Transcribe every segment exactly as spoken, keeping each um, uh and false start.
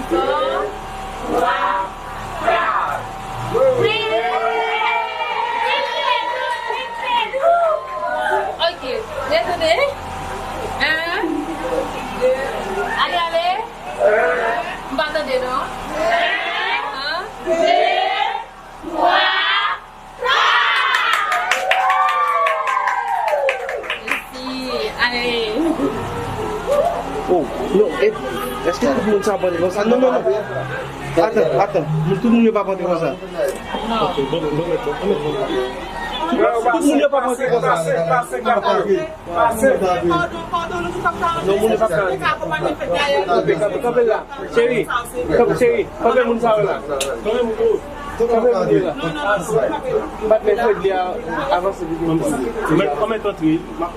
Ok, retounen. Yon, de, ale, ale. M pa tande non. Yon, de, twa, twa. Mèsi. Ale. Oh, non, e, èske tout moun sa pale konsa? Non, non, non. Atann, atann. Tout moun yo pa pale konsa. Non. Tout, tout moun yo pa pale konsa. Pase, pase, pase. Pase. Non, moun yo pa pale. Kanpe, kanpe, kanpe la. Cheri, kanpe, cheri, kanpe moun sa yo la. Kanpe moun yo la. M pa t mèt fè li a avanse pou moun. Mèt, mèt antre. M ap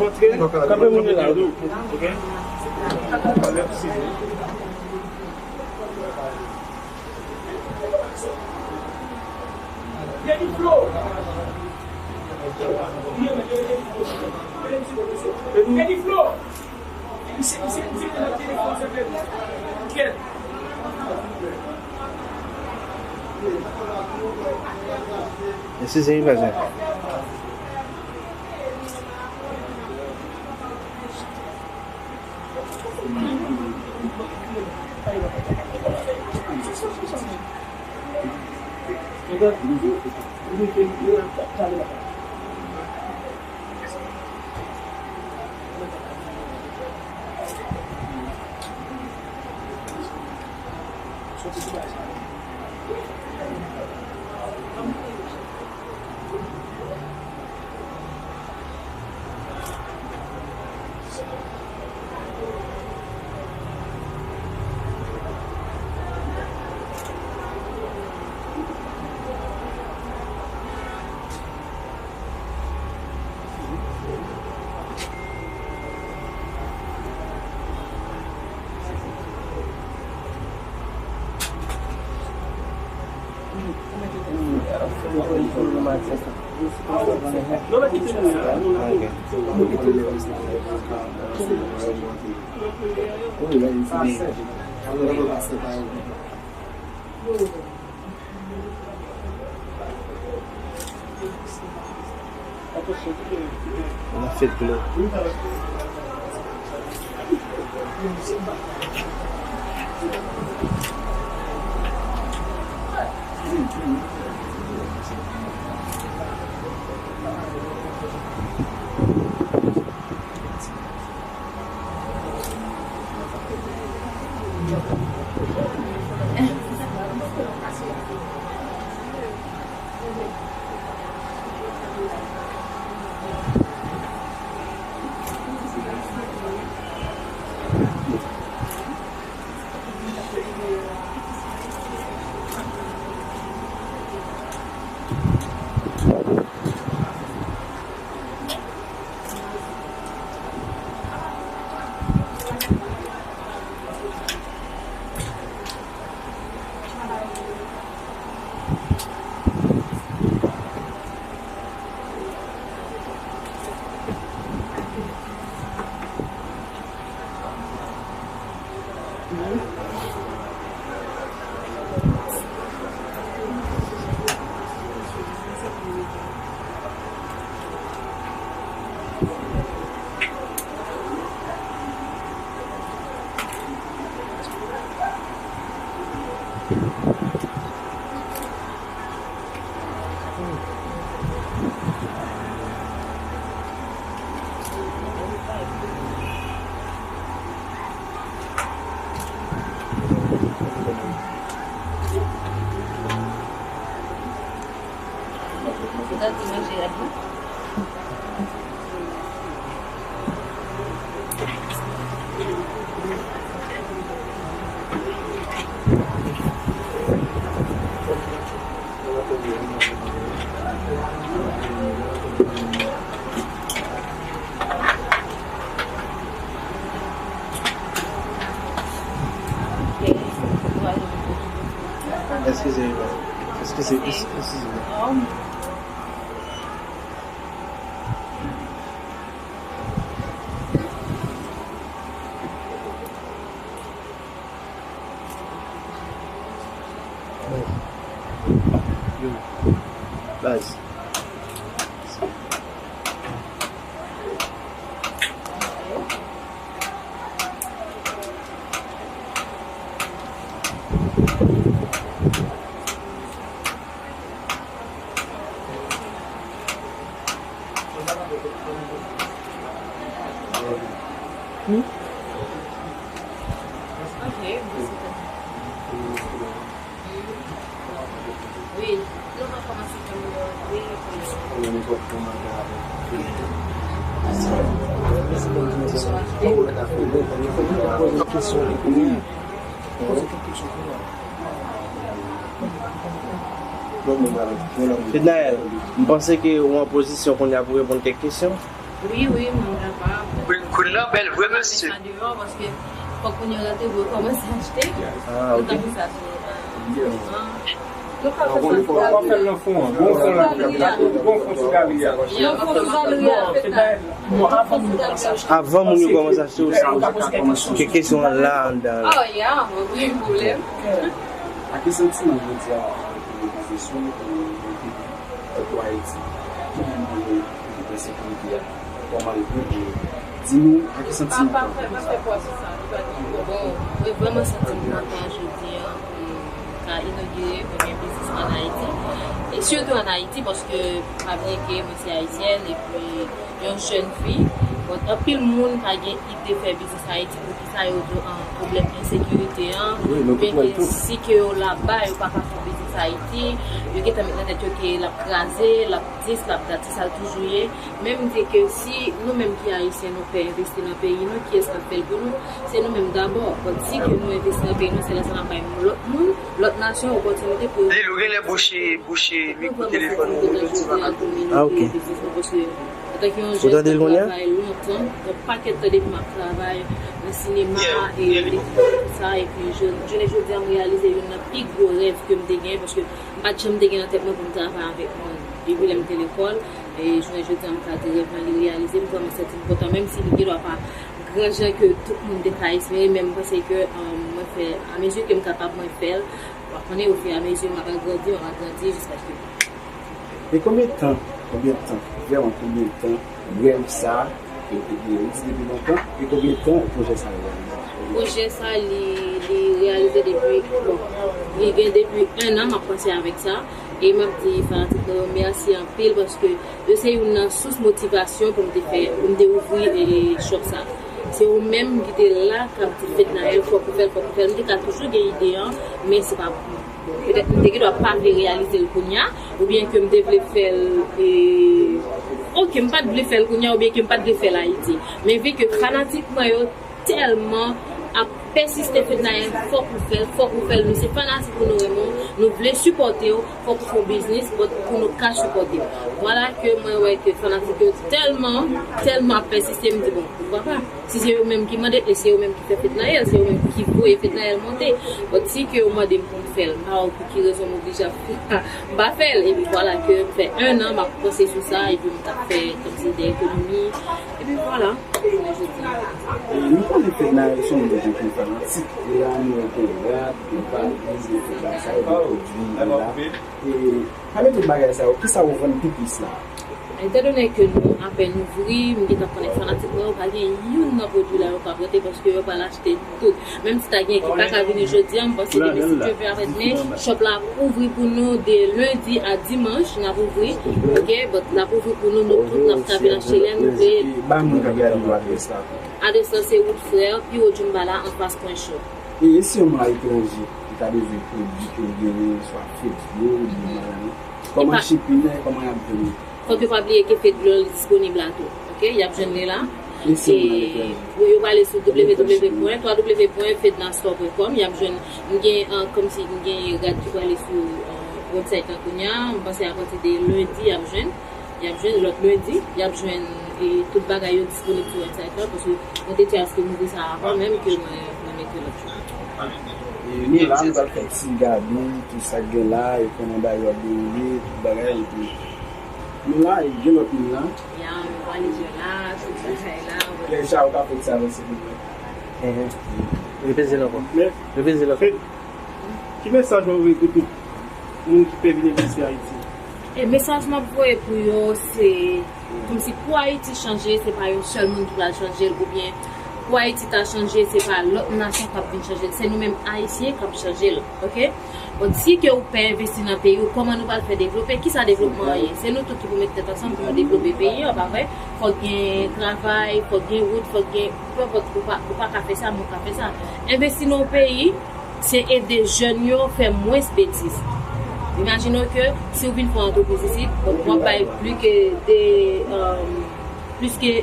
antre. Kanpe moun yo la. Ok. Eskize wi, pase. N ap fè dlo. Eskize, eskize, eskize. Yo, baz. Fednaelle, m panse ke ou an pozisyon kounye a pou reponn kèk kesyon. Wi, wi, mwen kapab. Wi, kounye a bèl vre, mesye. Sa deyò, paske fòk kounye a rete pou yo kòmanse achte. Ah, ok. Mwen tankou sa sou, euh, nou ka fè sa sou galri a. Bon fon sou galri a. Bon fon sou galri a. Avan moun yo kòmanse achte, ou se ke kesyon an la anndan la. Oh, yeah, mwen pa gen pwoblèm. A ki santiman jodi a, ou te sou, ou te Ayiti, ki menm nan ensekirite a, kòman l ye? Di nou, a ki santiman ou pran? Pa fè, pa fè pwa sou sa, nou pa gen bon, mwen vrèman santi m kontan jodi a, pou m ka inogire premye biznis mwen ann Ayiti. E sitou ann Ayiti, paske pa bliye ke mwen se ayisyèn, epi yon jèn fi. Bon, anpil moun pa gen ide fè biznis Ayiti, poukisa yo di an pwoblèm ensekirite an, oubyen ke si ke yo laba, yo pa ka fè biznis Ayiti, yo gentan met nan tèt yo ke l ap kraze, l ap dis, l ap dat, se sa l toujou ye. Men m di ke si nou menm ki ayisyen, nou pè envesti nan peyi nou, kiyès k ap fè l pou nou? Se nou menm dabò. Bon, si ke nou envesti nan peyi nou, se lè sa n ap bay lòt moun, lòt nasyon opòtinite pou yo. Lil, ou genlè bouche, bouche mikwo telefòn ou. Ah, ok. Antanke yon jèn, mwen travay lontan, yon pakèt tan depi m ap travay nan sinema, e tout sa, epi jounen jodi a, m reyalize youn nan pi gwo rèv ke m te genyen, paske m pa t janm te gen nan tèt mwen pou m travay avèk moun. Depi lè m te lekòl, e jounen jodi a, m ka di rèv mwen li reyalize, m vrèman santi m kontan, menm si li gendwa pa gran jan ke tout moun te ka espere, men m panse ke, um, mwen fè, amezi ke m kapab, mwen fè l. W ap konnen, ofiramezi, m ap grandi, m ap grandi jiskaske E konbyen tan, konbyen tan, vrèman konbyen tan rèv sa a, e, e, e, egziste depi lontan, e konbyen tan pwojè sa a reyalize? Pwojè sa a, li, li reyalize depi, bon, li gen depi en an m ap panse avèk sa, e m ap di fanatik mwen yo mèsi anpil, paske yo se youn nan sous motivasyon pou m te fè, pou m te ouvri, e, shop sa. Se yo menm ki te la, k ap di Fednaelle, fòk ou fè l, fòk ou fè l. M te ka toujou gen ide an, men se pa Petèt m te gendwa pa vle reyalize l kounye a, oubyen ke m te vle fè l, e, oke, m pa t vle fè l kounye a, oubyen ke m pa t vle fè l Ayiti. Men vi ke fanatik mwen yo tèlman ap pèsiste, Fednaelle, fòk ou fè l, fòk ou fè l, nou se fanatik ou, nou renmen w, nou vle sipòte w, fòk ou fè w biznis, but pou nou ka sipòte w. Vwala ke mwen wè ke fanatik yo tèlman, tèlman ap pèsiste, m di, bon, poukwa pa? Si se yo menm ki mande, e se yo menm ki fè Fednaelle, se yo menm ki voye Fednaelle monte. But si ke yo mande m pou m fè l, m pa wè pou ki rezon m oblije ap fè l. M pa fè l. Epi vwala ke m fè en an, m ap panse sou sa, epi m t ap fè kòmsi de ekonomi. Epi vwala, jounen jodi a. E nou konnen Fednaelle se yon moun ki anpil fanatik. E la nou wè gen rad, gen valiz, gen tout bagay sa yo, gen pwodui, gen la. E pami tout bagay sa yo, kisa ou vann pi plis la? Etandone ke nou apèn ouvri, m gentan konnen fanatik mwen yo pa gen youn nan pwodui la yo pa pote paske yo pral achte tout. Menm si ta gen ki pa ka vini jodi a, m panse demen si Dye vle avèk men, shop la ap ouvri pou nou de lendi a dimanch, n ap ouvri, oke, but l ap ouvri pou nou, nou tout n ap ka vin achte lè nou vle. Ba moun k ap gade nou adrès la. Adrès la se wout Frè, pi wo Djoumbala, anfas Pwen Cho. E, e si yon moun aletranje, li ta bezwen pwodui ke w genyen, swa Fedyo, oubyen bagay, kòman shipping nan, kòman y ap jwenn li? Fòk yo pa bliye ke Fedglow disponib la tou. Oke, y ap jwenn li la. E si yon moun aletranje? Yo, yo prale sou w w w pwen w w w pwen fednastore pwen kòm, y ap jwenn, m gen, ah, kòmsi m gen rad ki prale sou, ah, website la kounye a, m panse apati de lendi y ap jwenn. Y ap jwenn lòt lendi, y ap jwenn, e, tout bagay yo disponib sou website la, paske mwen te di aske m ouvri sa avan menm ke mwen, mwen mete lòt jou. E nou la, nou pral fè ti gade tout sa k gen la, e kòman bagay yo ap dewoule, tout bagay, epi nou la, e gen lòt moun la. Ya, nou pale jwe la, tout bagay la. Lè sa ou ka fè ti avanse pou mwen. Repeze l ankò. Repeze l ankò. Ki mesaj ou voye pou tout Moun ki pè vin envesti Ayiti. E mesaj m ap voye pou yo, se kòmsi pou Ayiti chanje, se pa yon sèl moun ki pral chanje l, oubyen pou Ayiti ta chanje, se pa lòt nasyon k ap vin chanje l, se nou menm Ayisyen k ap chanje l, oke? Bon, si ke ou pè envesti nan peyi w, kòman nou pral fè devlope? Kisa devlopman an ye? Se nou tout ki pou met tèt ansanm pou nou devlope peyi an, pa vre? Fòk gen travay, fòk gen wout, fòk gen, peu importe, ou pa, ou pa ka fè sa, men ou ka fè sa. Envesti nan yon peyi, se ede jèn yo fè mwens betiz. Imajine w ke si w vin fè yon antrepriz isit, bon, w ap bay plis ke de, euh, plis ke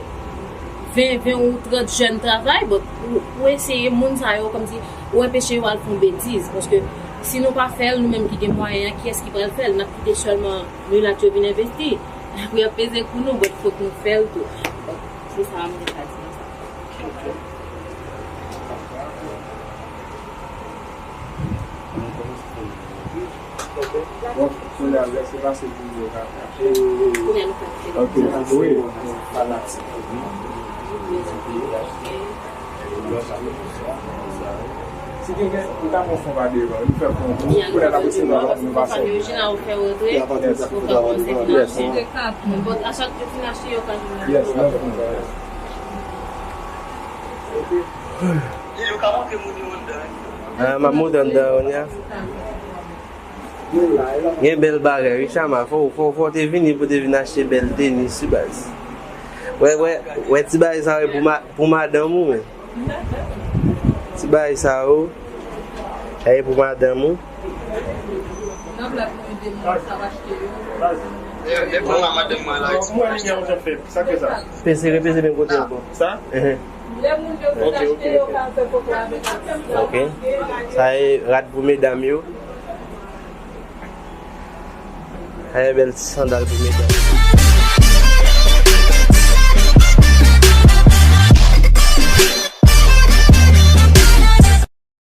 ven, ven ou trant jèn travay, bon, ou, ou eseye moun sa yo kòmsi ou anpeche yo al fè yon betiz. Paske si nou pa fè l, nou menm ki gen mwayen an, kiyès ki pral fè l? N ap kite sèlman milat yo vin envesti. Apre, y ap peze kou nou, bon, fòk nou fè l tou. Bon, se sa m te ka di nan sa. Bon, kounye a, lè se pase pou yo ka fè. Kounye a nou fè. Ok, wi. Fanatik. Si gen, gen, nou ka pran fon pa devan, nou fè fon. Kounye a, n ap eseye nou ap fè fon pa devan. Yes. Bon, a chak yo fin achte, yo ka jwenn. Yes, nou fè fon. Ah, m ap monte anndan kounye a. Gen bèl bagay, wi, Chama. Fò, fò, fò w te vini pou w te vin achte bèl tenis, wi, baz. Wè, wè, wè, ti bagay sa, wè, pou ma-, pou madanm ou, men. Ti bagay sa, yo, e pou madanm ou. Peze, repeze menm kote ankò. Sa? Ehe. Ok, ok, ok. Ok. Sa e rad pou medam yo. Sa e bèl ti sandal pou medam.